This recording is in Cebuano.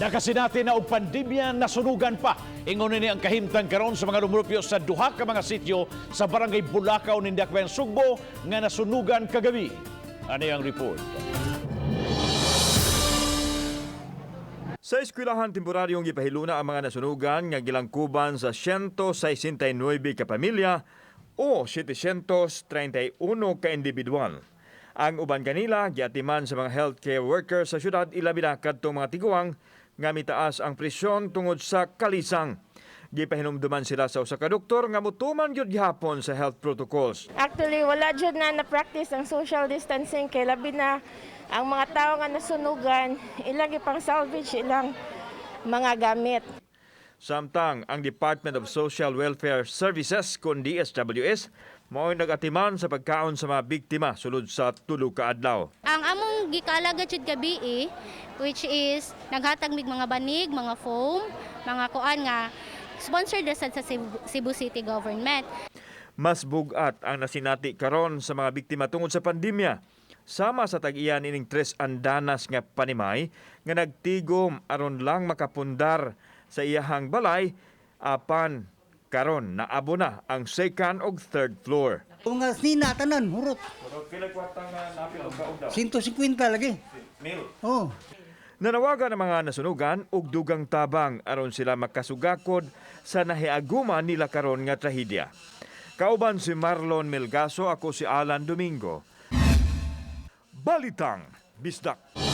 Nakasinati na og pandemya, nasunugan pa. Ingon ni ang kahimtang karon sa mga lumulupyo sa duha ka mga sityo sa Barangay Bulacao ning Dakbayan Sugbo nga nasunugan kagabi. Ani ang report. Sa eskwelahan, temporaryong gipahiluna ang mga nasunugan nga gilangkuban sa 169 ka pamilya o 731 ka individual. Ang uban kanila giatiman sa mga healthcare workers sa syudad, ilabi na kadtong mga tiguang nga mitaas ang presyon tungod sa kalisang. Gipahinumduman sila sa usa ka doktor nga mutuman gyud gihapon sa health protocols. Actually, wala jud na na-practice ang social distancing kay labi na ang mga tao nga nasunugan, ilang ipang salvage ilang mga gamit. Samtang ang Department of Social Welfare Services kon DSWS mao'y nag-atiman sa pagkaon sa mga biktima sulod sa 3 ka adlaw. Ang among gikalagad jud gabi eh, which is naghatag mig mga banig, mga foam, mga kuan nga sponsored ra sad sa Cebu City Government. Mas bugat ang nasinati karon sa mga biktima tungod sa pandemya. Sama sa tag-iyan ining Tres Andanas nga panimay nga nagtigom aron lang makapundar sa iyahang balay, apan karon naabo na ang second ug third floor. Kung nga nina tanan hurot. 150 lagi. Mil. Oh. Nanawagan ang mga nasunugan og dugang tabang aron sila makasugakod sa nahiaguma nila karon nga trahedya. Kauban si Marlon Melgaso, ako si Alan Domingo. Balitang Bisdak.